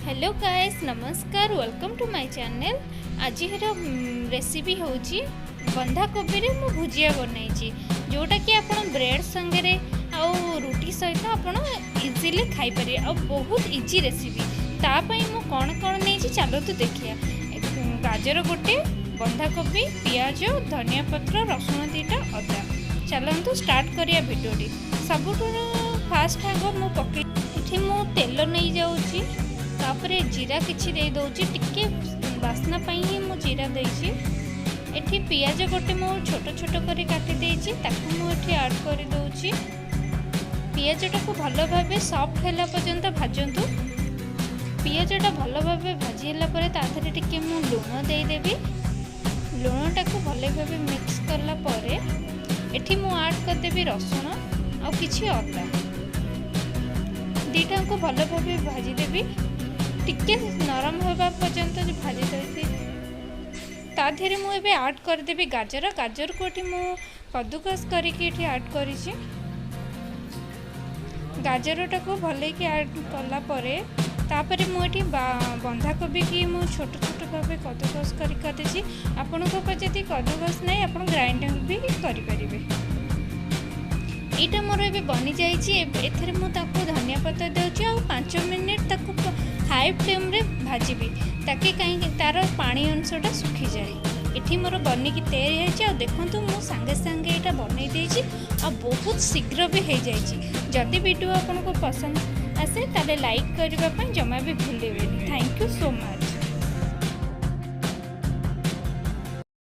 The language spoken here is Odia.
ହ୍ୟାଲୋ ଗାଇସ୍, ନମସ୍କାର, welcome to my channel. ଆଜିର ରେସିପି ହେଉଛି ବନ୍ଧାକୋବିରେ ମୁଁ ଭୁଜିଆ ବନାଇଛି, ଯେଉଁଟାକି ଆପଣ ବ୍ରେଡ଼୍ ସାଙ୍ଗରେ ଆଉ ରୁଟି ସହିତ ଆପଣ ଇଜିଲି ଖାଇପାରିବେ ଆଉ ବହୁତ ଇଜି ରେସିପି। ତା ପାଇଁ ମୁଁ କ'ଣ କ'ଣ ନେଇଛି, ଚାଲନ୍ତୁ ଦେଖିବା। ଗାଜର ଗୋଟେ, ବନ୍ଧାକୋବି, ପିଆଜ, ଧନିଆ ପତ୍ର, ରସୁଣ 2ଟା, ଅଦା। ଚାଲନ୍ତୁ ଷ୍ଟାର୍ଟ କରିବା ଭିଡ଼ିଓଟି। ସବୁଠୁ ଫାଷ୍ଟ ଆଗ ମୁଁ ପକେଇ ଏଠି ମୁଁ ତେଲ ନେଇଯାଉଛି। ତାପରେ ଜିରା କିଛି ଦେଇଦେଉଛି, ଟିକେ ବାସ୍ନା ପାଇଁ ହିଁ ମୁଁ ଜିରା ଦେଇଛି। ଏଠି ପିଆଜ ଗୋଟେ ମୁଁ ଛୋଟ ଛୋଟ କରି କାଟି ଦେଇଛି, ତାକୁ ମୁଁ ଏଠି ଆଡ଼୍ କରିଦେଉଛି। ପିଆଜଟାକୁ ଭଲ ଭାବେ ସଫ୍ଟ ହେଲା ପର୍ଯ୍ୟନ୍ତ ଭାଜନ୍ତୁ। ପିଆଜଟା ଭଲ ଭାବେ ଭାଜି ହେଲା ପରେ ତା ଦେହରେ ଟିକେ ମୁଁ ଲୁଣ ଦେଇଦେବି। ଲୁଣଟାକୁ ଭଲ ଭାବେ ମିକ୍ସ କଲା ପରେ ଏଠି ମୁଁ ଆଡ଼୍ କରିଦେବି ରସୁଣ ଆଉ କିଛି ଅଦା। ଦୁଇଟାକୁ ଭଲ ଭାବେ ଭାଜିଦେବି, ଟିକେ ନରମ ହେବା ପର୍ଯ୍ୟନ୍ତ ଭାଜି ଦେବି। ତା ଦେହରେ ମୁଁ ଏବେ ଆଡ଼୍ କରିଦେବି ଗାଜର। ଗାଜରକୁ ଏଠି ମୁଁ କଦୁକସ କରିକି ଏଠି ଆଡ଼୍ କରିଛି। ଗାଜରଟାକୁ ଭଲକି ଆଡ଼୍ କଲା ପରେ ତାପରେ ମୁଁ ଏଠି ବନ୍ଧାକୋବିକି ମୁଁ ଛୋଟ ଛୋଟ ଭାବେ କଦୁକସ କରି କରିଦେଇଛି। ଆପଣଙ୍କ ପାଖରେ ଯଦି କଦୁକସ ନାହିଁ, ଆପଣ ଗ୍ରାଇଣ୍ଡିଙ୍ଗ ବି କରିପାରିବେ। ଏଇଟା ମୋର ଏବେ ବନିଯାଇଛି। ଏଥିରେ ମୁଁ ତାକୁ ଧନିଆ ପତ୍ର ଦେଉଛି ଆଉ 5 ମିନିଟ୍ ତାକୁ ହାଇ ଫ୍ଲେମ୍ରେ ଭାଜିବି, ତାକି କାହିଁକି ତା'ର ପାଣି ଅଂଶଟା ଶୁଖିଯାଏ। ଏଠି ମୋର ବନିକି ତିଆରି ହେଇଛି। ଆଉ ଦେଖନ୍ତୁ, ମୁଁ ସାଙ୍ଗେ ସାଙ୍ଗେ ଏଇଟା ବନେଇ ଦେଇଛି ଆଉ ବହୁତ ଶୀଘ୍ର ବି ହେଇଯାଇଛି। ଯଦି ଭିଡ଼ିଓ ଆପଣଙ୍କୁ ପସନ୍ଦ ଆସେ, ତାହେଲେ ଲାଇକ୍ କରିବା ପାଇଁ ଜମା ବି ଭୁଲିବେନି। Thank you so much.